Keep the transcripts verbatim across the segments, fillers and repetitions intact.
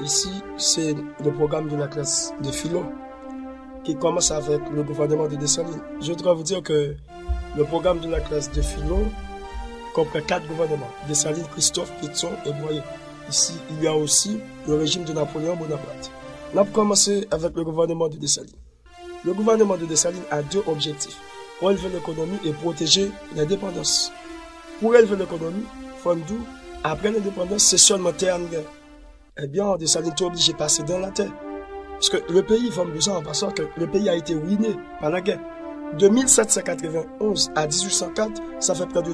Ici, c'est le programme de la classe de philo qui commence avec le gouvernement de Dessalines. Je dois vous dire que le programme de la classe de philo comprend quatre gouvernements, Dessalines, Christophe, Pétion et Boyer. Ici, il y a aussi le régime de Napoléon Bonaparte. N ap kòmanse avèk le gouvernement de Dessalines. Le gouvernement de Dessalines a deux objectifs, relever l'économie et protéger l'indépendance. Pou releve lekonomi, fò n di w, apre lendepandans, se sèlman tè a n gen. Ebyen, Desalin te oblije pase dan latè. Paske le pays, fò m di w sa an pasan, ke le pays a été ruiné par la guerre. De mil sept cent quatre-vingt-onze à dix-huit cent quatre, ça fait près de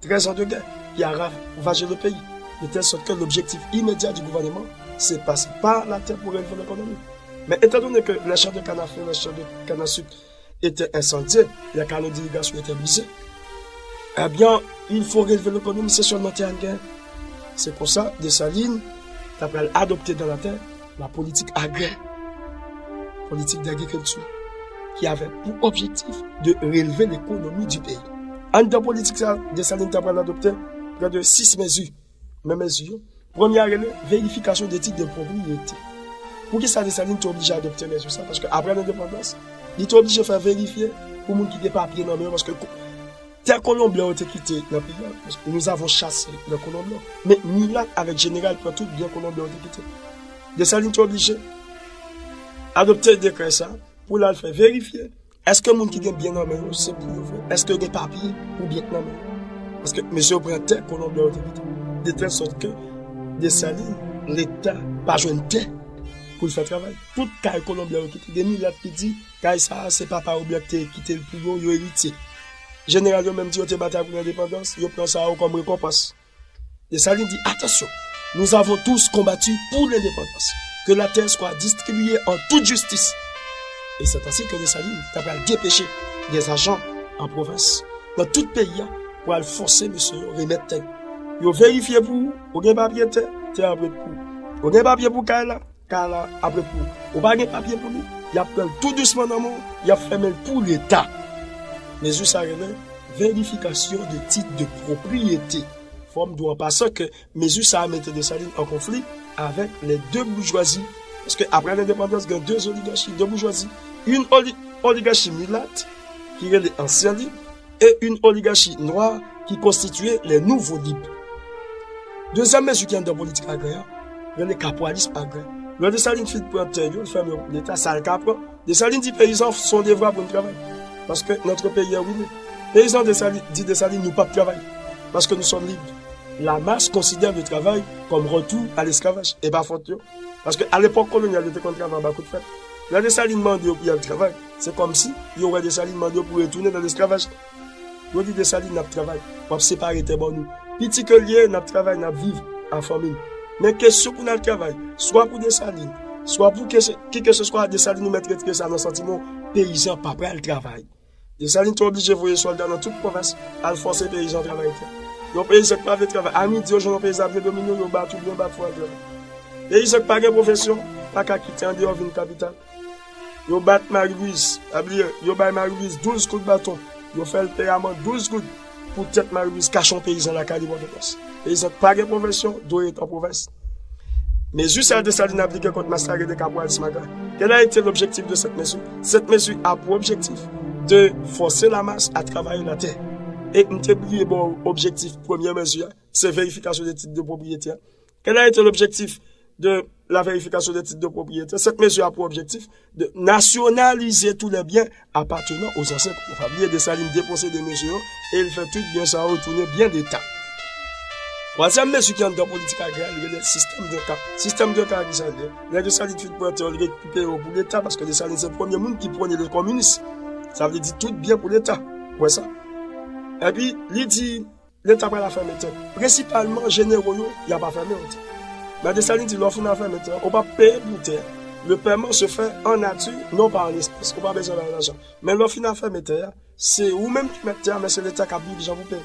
treize ans de guerre qui a ravagé le pays. De telle sorte que l'objectif immédiat du gouvernement, c'est passer par la terre pour relever l'économie. Mais étant donné que les champs de canne à sucre, les champs de canne à sucre étaient incendiés, les canaux d'irrigation étaient brisés, eh bien, il faut relever l'économie, se sèlman tè a n gen. Se konsa, Desalin ta pral adopte dan latè la politique agraire, politique d'agriculture, qui avait pour objectif de relever l'économie du pays. Anndan politik sa, Desalin ta pral adopte près de six mezi. Men mezi yo, premye a rele verifikasyon de tit de pwopriyete. Poukisa Desalin te oblije adopte mezi sa? Paske apre lendepandans, li te oblije fè verifye pou moun ki gen papye nan men yo, paske ko-, tè kolon blan yo te kite nan peyi a, paske nous avons chassé les colons blancs. Men milat avèk jeneral pran tout byen kolon blan yo te kite. Desalin te oblije adopte dekrè sa pou l al fè verifye èske moun ki gen byen nan men yo se pou yo vre, èske yo gen papye pou byen k nan men yo. Paske mesye yo pran tè kolon blan yo te kite. De tèl sòt ke Desalin, Leta pa jwenn tè pou l fè travay. Tout kay kolon blan yo kite, gen milat ki di kay sa a se papa yo blan ki te kite l pou yo, yo eritye. Jeneral yo menm di yo te batay pou lendepandans, yo pran sa yo kòm rekonpans. Desalin di, attention, nous avons tous combattu pour l'indépendance, que la terre soit distribuée en toute justice. Et c'est ainsi que Desalin ta pral depeche des agents en province, nan tout peyi a, pou al fòse mesye yo remèt tè yo. Yo verifye pou ou, ou gen papye tè, tè a ap ret pou ou. Ou gen papye pou kay la, kay la ap ret pou ou. Ou pa gen papye pou li, y ap pran l tou dousman nan men w, y ap fèmen l pou Leta. Mezi sa rele verifikasyon de tit de pwopriyete. Fò m di w an pasan ke mezi sa a mete Desalin an konfli avèk les deux bourgeoisies. Paske apre lendepandans, gen de oligachi, de bourgeoisie. Une oli-, oligarchie mulatte, ki rele Ansyen Lib, et une oligarchie noire, qui constituait les Nouveaux Libres. Dezyèm mezi ki anndan politik agrè a, rele kapwalism agrè. Lè Desalin fin pran tè yo, l fèmen yo pou Leta, sa l ka pran. Desalin di peyizan, se yon devwa pou n travay. Paske notre pays est ruiné. Peyizan Desalin, di Desalin, nou p ap travay. Paske nous sommes libres. La masse considère le travail comme retour à l'esclavage. E pa fòt yo. Paske a lepòk kolonyal, yo te konn travay anba kout fèt. Lè Desalin mande yo pou y al travay, se kòmsi yo wè Desalin mande yo pou retounen nan lesklavaj. Yo di Desalin, n ap travay. W ap separe tè ban nou. Piti ke l ye, n ap travay, n ap viv an fanmi. Men kesyon pou n al travay, swa pou Desalin, swa pou ke se, ki ke se swa Desalin, ou mèt retire sa nan santiman w, peyizan pa pral travay. Desalin te oblije voye sòlda nan tout pwovens al fòse peyizan travay tè. Yon peyizan ki pa vle travay, a midi, yo jwenn yon peyizan ap vle domine w, yo bat ou byen bat fò al travay. Peyizan ki pa gen pwofesyon pa ka kite andeyò vin kapital. Yo bat Marie Louise, pa bliye, yo bay Marie Louise douz kout baton. Yo fè l peye amann douz goud pou tèt Marie Louise kache yon peyizan lakay li Pòtoprens. Peyizan ki pa gen pwofesyon dwe ret an pwovens. Mezi sa Desalin aplike kont mas la rele kapwalism agrè. Quel a été l'objectif de cette mesure? Cette mesure a pour objectif de forcer la masse à travailler la terre. E m te bliye ba w objektif premye mezi a, se verifikasyon de tit de pwopriyete a. Quel a été l'objectif de la vérification des titres de propriété? Cette mesure a pour objectif de nationaliser tous les biens appartenant aux ancêtres. Ou pa bliye Desalin deposede mesye yo e l fè tout byen sa yo tounen byen Leta. Twazyèm mezi ki anndan politik agrè a, li rele sistèm de ka. Sistèm de ka a ki sa l ye? Lè Desalin fin pran tè yo, li rekipere yo pou Leta, paske Desalin se premye moun ki pwone le kominis. Sa vle di tout byen pou Leta. Ou wè sa? Epi, li di, Leta pral afèmen tè. Prensipalman, jenero yo, y ap afèmen yo tè. Men Desalin di, lè w fin afèmen tè, ou p ap peye pou tè a. Le paiement se fait en nature, non pas en espèces. Ou pa bezwen bay lajan. Men lè w fin afèmen tè a, se ou menm ki mèt tè a, men se Leta k ap di w kijan pou peye.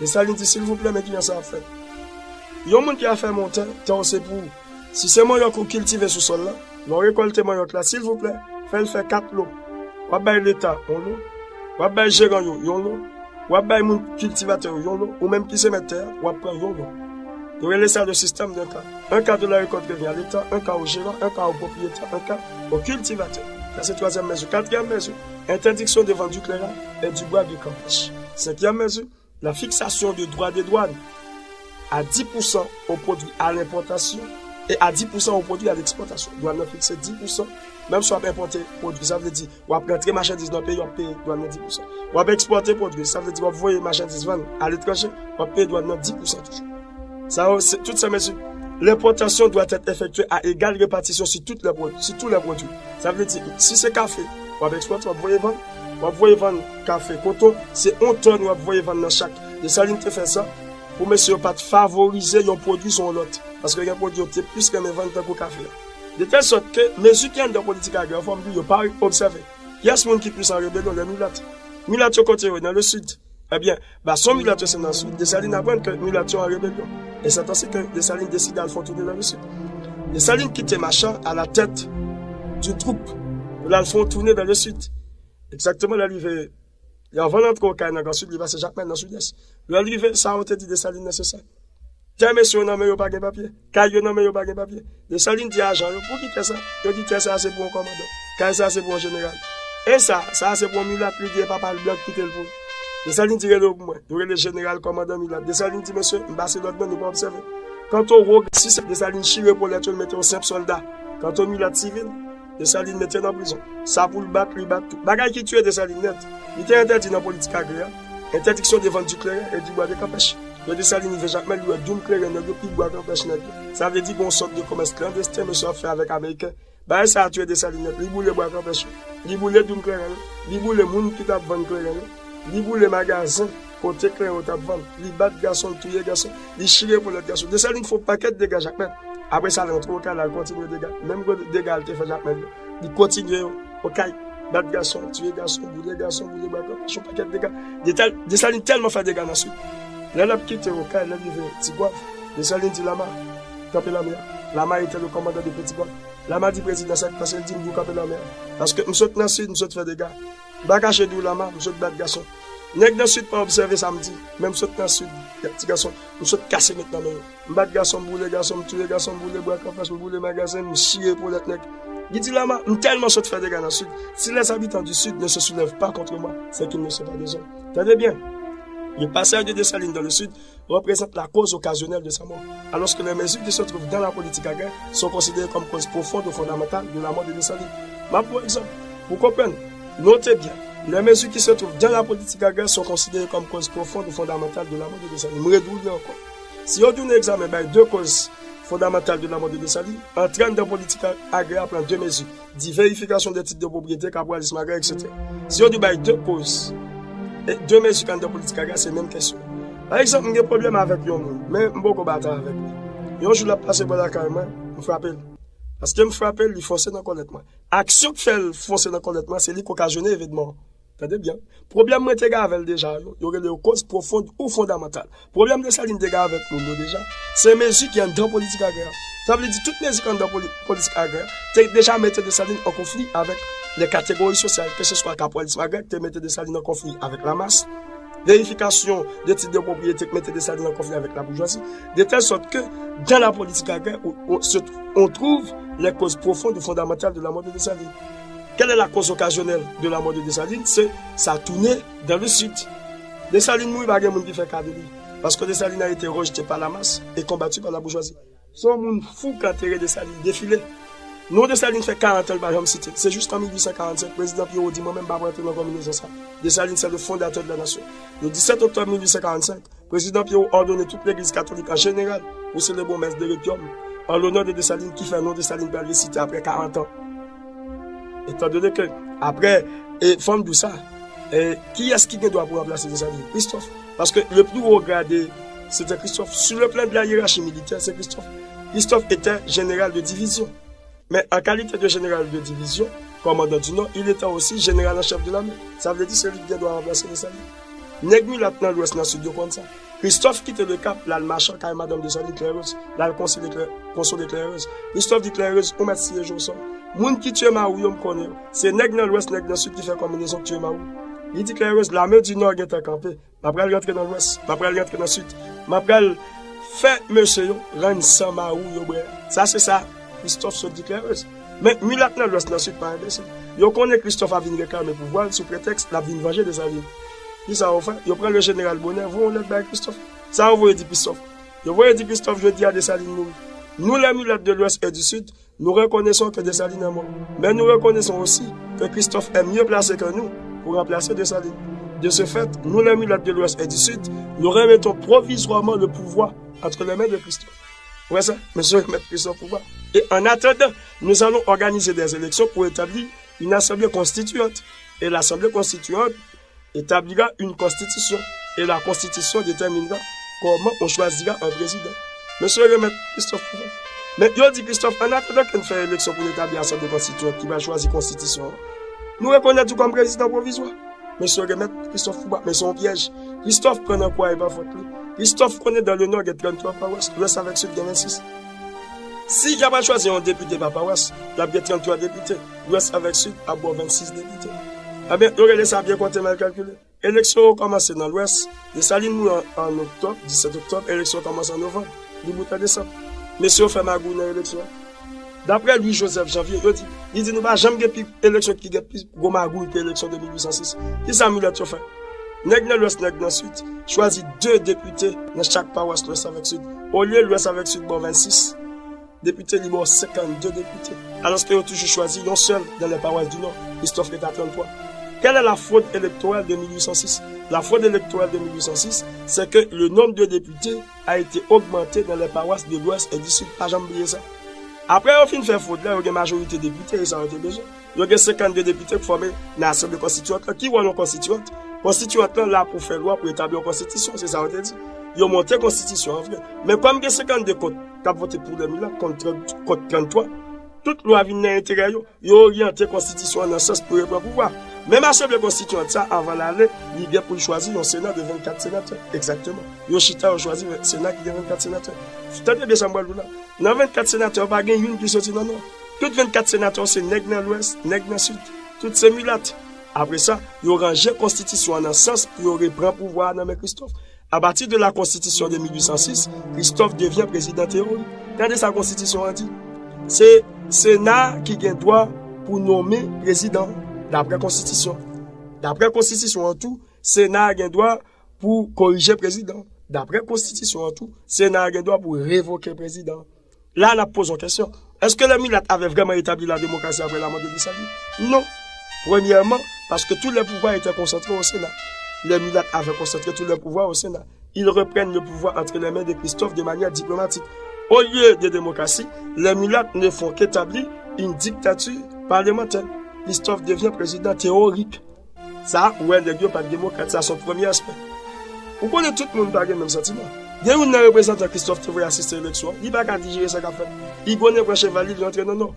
Desalin di, silvouplè, men kijan sa ap fèt. Yon moun ki afèmen yon tè, tè w se pou ou. Si se manyòk ou kiltive sou sòl la, lè w rekòlte manyòk la, silvouplè, fè l fè kat lo. W ap bay Leta yon lo, w ap bay jeran yo yon lo, w ap bay moun kiltivatè yo yon lo, ou menm ki se mèt tè a, w ap pran yon lo. Yo rele sa le système d'un cas. Un cas de la récolte revient à l'État, un cas au gérant, un cas au propriétaire, un cas au cultivateur. Sa se twazyèm mezi. Katriyèm mezi, interdiction de vente du clairin et du bois de canne à pêche. Senkyèm mezi, la fixation de droits de douane à dix pour cent aux produits à l'importation et à dix pour cent aux produits à l'exportation. Dwàn nan fikse dix pour cent, menm si w ap enpòte pwodui, sa vle di w ap rantre machandiz nan peyi, w ap peye dwàn nan dix pour cent. W ap ekspòte pwodui, sa vle di w ap voye machandiz vann aletranje, w ap peye dwàn nan dix pour cent toujou. Sa yo, se, tout sa, mezi, l'importation doit être effectuée à égale répartition sur toutes les produits, sur tous les produits. Sa vle di, si se kafe, w ap ekspòte, w ap voye vann, w ap voye vann kafe, koton, se yon tòn w ap voye vann nan chak. Desalin te fè sa pou mesye yo pa t favorize yon pwodui sou yon lòt. Paske gen pwodui yo te plis renmen vann tankou kafe a. De tèl sòt ke mezi ki anndan politik agrè, fò m di, yo pa obsève. Kiyès moun ki plis an rebelyon? Lè milat. Milat yo kote yo? Nan le sid. Ebyen, ba son milat yo se nan sid. Desalin aprann ke milat yo an rebelyon. E se atansi ke Desalin deside al fè yon toune nan le sid. Desalin kite Machan à la tête d'une troupe pou l al fè yon toune nan le sid. Egzakteman, lè l rive, anvan l antre Kay nan Gran Sid, li pase Jakmèl nan Sidès. Lè l rive, sa yo te di Desalin nan se sa. Tè mesye yo nan men yo pa gen papye. Kay yo nan men yo pa gen papye. Desalin di ajan yo, pou ki tè sa? Yo di tè sa se pou yon kòmandan. Kay sa se pou yon jeneral. E sa, sa se pou yon milat, li di e papa l blan ki kite l pou li. Desalin di rele yo pou mwen. Yo rele jeneral kòmandan milat. Desalin di mesye, m pase lòd mwen, nou pa obsève. Kanto wo, si se Desalin chire polèt yo, l mete yo senp sòlda. Kanto milat sivil, Desalin mete nan prizon. Sa pou l bat, li bat tou. Bagay ki tiye Desalin nèt, li te entèdi nan politik agrè a, interdiction de vente du clairin et du bois de canne à pêche. Lè Desalin rive Jakmèl, li wè doum kleren nèg yo pi bwa kanpèch nèg yo. Sa vle di gon sòt de komès klandesten mesye ap fè avèk Ameriken. Bagay sa a tiye Desalin nèt. Li boule bwa kanpèch yo. Li boule doum kleren yo. Li boule moun ki t ap vann kleren yo. Li boule magazen kote kleren yo t ap vann. Li bat gason, li touye gason. Li chire polèt gason. Desalin fè yon pakèt dega Jakmèl. Apre sa, l antre Okay, l al kontinye dega. Menm gwo dega l te fè Jakmèl yo, li kontinye yo Okay. Bat gason, tiye gason, boule gason, boule bwa kanpèch, yon pakèt dega. Detal-, Desalin tèlman fè dega nan Sid. Lè l ap kite Okay, lè l rive Tigwav, Desalin di Lama, kanpe lame a. Lama était le commandant de Petit Goâve. Lama di prezidan sa k pase l, di m di w kanpe lame a. Paske m sot nan Sid, m sot fè dega. M pa kache di w Lama, m sot bat gason. Nèg nan Sid pa obsève sa m di, men m sot nan Sid, ti gason, m sot kase met nan men yo. M bat gason, m boule gason, m touye gason, m boule bwa kanpèch, m boule magazen, m chire polèt nèg. Li di Lama, m tèlman sot fè dega nan Sid. Si les habitants du Sud ne se soulèvent pas contre moi, c'est qu'ils ne sont pas des hommes. Tande byen. Le passage de Dessalines dans le Sud représente la cause occasionnelle de sa mort, alors que les mesures qui se trouvent dans la politique agraire sont considérées comme cause profonde ou fondamentale de la mort de Dessalines. M ap pran egzanp. Pou konprann, note byen, les mesures qui se trouvent dans la politique agraire sont considérées comme cause profonde ou fondamentale de la mort de Dessalines. M redi w li ankò. Si yo di w nan egzamen bay de koz fondamantal de la mort de Dessalines, antre anndan politik agrè a, pran de mezi, di verifikasyon de tit de pwopriyete, kapitalism agrè, etsetera. Si yo di w bay de koz, e de mezi k anndan politik agrè a, se menm kesyon. Pa egzanp, m gen pwoblèm avèk yon moun, men m poko batay avèk li. Yon jou l ap pase bò lakay mwen, m frape l. Paske m frape l, li fonse nan kòlèt mwen. Aksyon k fè l fonse nan kòlèt mwen, se li k okazyone evènman an. Tande byen. Pwoblèm mwen te gen avè l deja yo, yo rele yo koz pwofond ou fondamantal. Pwoblèm Desalin te gen avèk moun yo deja, se mezi ki anndan politik agrè a. Sa vle di tout mezi ki anndan poli-, politik agrè a te deja mete Desalin an konfli avèk lè kategori sosyal, keseswa kapitalism agrè te mete Desalin an konfli avèk lamas. Verifikasyon de tit de pwopriyete k mete Desalin an konfli avèk laboujwazi. De tèl sòt ke, dans la politique agraire, on, on, se, on trouve les causes profondes ou fondamentales de la mort de Dessalines. Quelle est la cause occasionnelle de la mort de Dessalines? Se sa tounen dans le Sud. Desalin mouri, pa gen moun ki fè ka de li. Parce que Dessalines a été rejeté par la masse et combattu par la bourgeoisie. Se yon moun fou k antere Desalin, defile. Non Desalin fè karant an, li pa janm site. Se jis an mil uit san karannsenk, prezidan Pierrot di mwen menm m pa pral antre nan konbinezon sa. Desalin se le fondateur de la nation. Le disèt oktòb mil uit san karannsenk, prezidan Pierrot òdone tout legliz katolik an jeneral pou selebre yon mès de requiem an lonè de Desalin, ki fè non Desalin pral resite apre karant an. Etandone ke, apre, e, fò m di w sa, e, kiyès ki gen dwa pou ranplase Desalin? Christophe. Paske le plus haut gradé, se te Christophe. Sur le plan de la hiérarchie militaire, se Christophe. Christophe était général de division. Mais en qualité de général de division, commandant du Nord, il était aussi général en chef de l'armée. Sa vle di se li ki gen dwa ranplase Desalin. Nèg milat nan Lwès, nan Sid, yo konn sa. Christophe kite Lekap, l al Machan kay madanm Desalin, Claire Rose, l al konsole Claire, konsole Claire Rose. Christophe di Claire Rose, ou mèt siyeje w sò. Moun ki tiye mari w yo, m konnen yo. Se nèg nan Lwès, nèg nan Sid ki fè konbinezon k tiye mari w. Li di Claire Rose, lame di Nò gentan kanpe. M ap pral rantre nan Lwès, m ap pral rantre nan Sid. M ap pral Fè mesye yo rann san mari w yo bwè. Sa se sa Christophe sot di klè. Men milat nan Lwès, nan Sid pa enbesil. Yo konnen Christophe ap vin reklame pouvwa l sou pretèks l ap vin vanje Desalin. Kisa yo fè? Yo pran le jeneral Bonè, voye yon lèt bay Christophe. Sa yo voye di Christophe? Yo voye di Christophe, jodi a Desalin mouri. Nous les mulates de l'Ouest et du Sud, nous reconnaissons que Dessalines est mort. Mais nous reconnaissons aussi que Christophe est mieux placé que nous pour remplacer Dessalines. De ce fait, nous les mulates de l'Ouest et du Sud, nous remettons provisoirement le pouvoir entre les mains de Christophe. Wè sa, mesye yo remèt Christophe pouvwa. Et en attendant, nous allons organiser des élections pour établir une assemblée constituante. Et l'assemblée constituante établira une constitution. Et la constitution déterminera comment on choisira un président. Mesye yo remèt Christophe pouvwa. Men yo di Christophe, an atandan ke n fè eleksyon pou n etabli asanble konstitiyant ki va chwazi konstitisyon an, nou rekonèt ou kòm prezidan pwovizwa. Mesye yo remèt Christophe pouvwa, men se yon pyèj. Christophe pran nan kwa e pa fòt li. Christophe konnen dans le Nord gen tranntrwa pawès, Lwès avèk Sid gen vennsis. Si y ap al chwazi yon depite pa pawès, y ap gen tranntrwa depite, Lwès avèk Sid ap ba w vennsis depite. Ebyen, yo rele sa byen konte, mal kalkile. Eleksyon yo kòmanse nan Lwès. Desalin mouri an, an oktòb, disèt oktòb, eleksyon yo kòmanse an novanm. Li bout an desanm. Mesye yo fè magouy nan eleksyon an. Daprè Louis Joseph Janvier, yo di, li di nou pa janm gen pi eleksyon ki gen pi gwo magouy ke eleksyon de mil uit san sis. Kisa milat yo fè? Nèg nan Lwès, nèg nan Sid, chwazi de depite nan chak pawès Lwès avèk Sid. Olye Lwès avèk Sid ba w vennsis depite, li ba w senkannde depite. Alòske yo toujou chwazi yon sèl dans les paroisses du Nord, Christophe ki ta tranntrwa. Quelle est la fraude électorale de mil uit san sis? La fraude électorale de mil uit san sis, c'est que le nombre de députés a été augmenté dans les paroisses de l'Ouest et du Sud. Pa janm bliye sa. Apre yo fin fè fwod la, yo gen majorite depite, e sa yo te bezwen. Yo gen senkannde depite ki fòme nan Asanble Konstitiyant lan. Ki wòl yon konstitiyant? Konstitiyant lan la pou fè lwa, pou etabli yon konstitisyon, se sa yo te di. Yo monte konstitisyon an vre. Men kòm gen senkannde kont k ap vote pou lè milat, kont trant, kont tranntrwa, tout lwa vin nan enterè yo. Yo oryante konstitisyon an nan sans pou repran pouvwa. Menm Asanble Konstitiyant sa, avan l ale, li gen pou l chwazi yon Sena de vennkat senatè. Egzakteman. Yo chita, yo chwazi Sena ki gen vennkat senatè. Tande byen sa m pral di w la. Nan vennkat senatè yo, pa gen youn ki soti nan Nò. Tout vennkat senatè yo se nèg nan Lwès, nèg nan Sid. Tout se milat. Apre sa, yo ranje konstitisyon an nan sans pou yo repran pouvwa a nan men Christophe. À partir de la constitution de mil uit san sis, Christophe devient président théorique. Tande sa konstitisyon an di. Se Sena ki gen dwa pou nonmen prezidan, daprè konstitisyon. Daprè konstitisyon an tou, Sena a gen dwa pou korije prezidan. Daprè konstitisyon an tou, Sena a gen dwa pou revoke prezidan. La, n ap poze yon kesyon. Est-ce que les mulates avaient vraiment établi la démocratie après la mort de Dessalines? Non. Premièrement, parce que tous les pouvoirs étaient concentrés au Sénat. Les mulates avaient concentré tous les pouvoirs au Sénat. Ils reprennent le pouvoir entre les mains de Christophe de manière diplomatique. Au lieu de démocratie, les mulates ne font qu'établir une dictature parlementaire. Christophe devient président théorique. Sa, ou wè nèg yo pa t demokrat, sa se yon premye aspè. Ou konnen tout moun pa gen menm santiman. Gen youn nan reprezantan Christophe te voye asiste eleksyon an, li pa ka dijere sa k ap fèt. Ygonne pran cheval li, li antre nan Nò.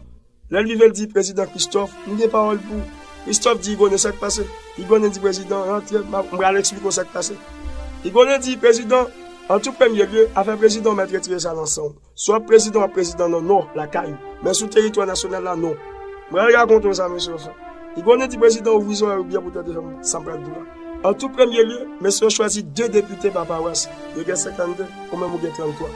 Lè l rive, l di, "Prezidan Christophe, m gen pawòl pou ou." Christophe di Ygonne, "Sa k pase?" Ygonne di, "Prezidan, rantre, m ap, m pral eksplike w sa k pase." Ygonne di, "Prezidan, an tou premye lye, afè prezidan w mèt retire sa nan san w. Swa w ap prezidan, w ap prezidan nan Nò, lakay ou. Men sou teritwa nasyonal la, non." M pral rakonte w sa mesye yo fè. Ygonne di prezidan ouvri zòrèy ou byen pou tande sa m pral di w la. An tou premye lye, mesye yo chwazi de depite pa pawès. Yo gen senkannde, ou menm ou gen tranntrwa.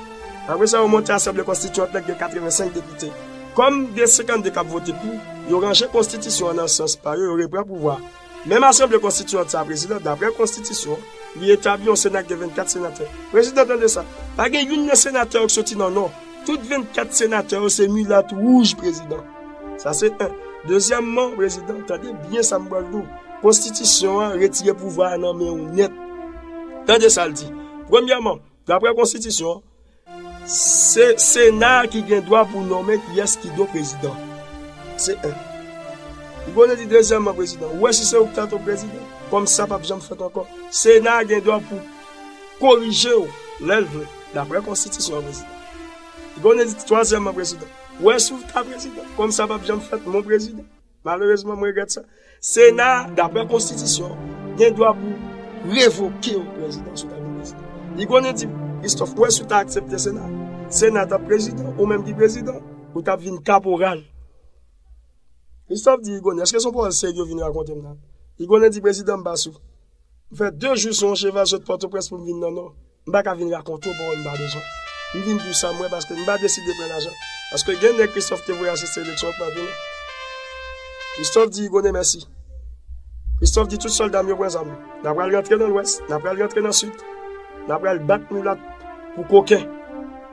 Apre sa, yo monte Asanble Konstitiyant lan ki gen katrevensenk depite. Kòm gen senkannde k ap vote pou, yo ranje konstitisyon an nan sans pa yo, yo repran pouvwa. Menm Asanble Konstitiyant sa a, prezidan, daprè konstitisyon, li etabli yon Sena ki gen vennkat senatè. Prezidan, tande sa. Pa gen youn nan senatè yo ki soti nan Nò. Tout vennkat senatè yo se milat wouj, prezidan. Sa se en. Dezyèmman, prezidan, tande byen sa m pral di w. Konstitisyon an retire pouvwa a nan men w nèt. Tande sa l di. Premyèman, daprè konstitisyon an, se Sena a ki gen dwa pou nonmen kiyès ki dwe prezidan. Se en. Ygonne di dezyèmman, prezidan, ou wè si se ou ki ta tonbe prezidan, kòm sa p ap janm fèt ankò. Sena a gen dwa pou korije w lè l vle, daprè konstitisyon an, prezidan. Ygonne di twazyèmman, prezidan, ou wè si w ta prezidan, kòm sa p ap janm fèt, mon prezidan. Malerezman, mwen regrèt sa. Sena a, daprè konstitisyon, gen dwa pou revoke w prezidan si w ta vin prezidan. Ygonne di Christophe, ou wè si w ta aksepte Sena, Sena t ap prezidan, ou menm ki prezidan, ou t ap vin kaporal. Christophe di Ygonne, èske se yon pawòl serye w vin rakonte m la? Ygonne di prezidan, m pa sou. M fè de jou sou yon cheval sot Pòtoprens pou m vin nan Nò. M pa ka vin rakonte w pawòl m pa bezwen. M vin di w sa m wè paske m pa deside pran lajan. Paske gen nèg Christophe te voye asiste eleksyon an k pa vini. Christophe di Hugo Nemesi. Christophe di tout sòlda m yo pran zam. N a pral rantre nan Lwès, n a pral rantre nan Sid. N a pral bat milat pou koken,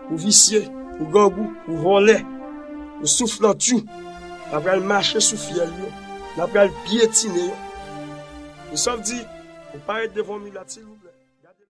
pou visye, pou grangou, pou vòlè, pou souflantyou. N a pral mache sou fyèl yo. N a pral pyetine yo. Christophe di, ou pa ret devan yon milat, silvouplè.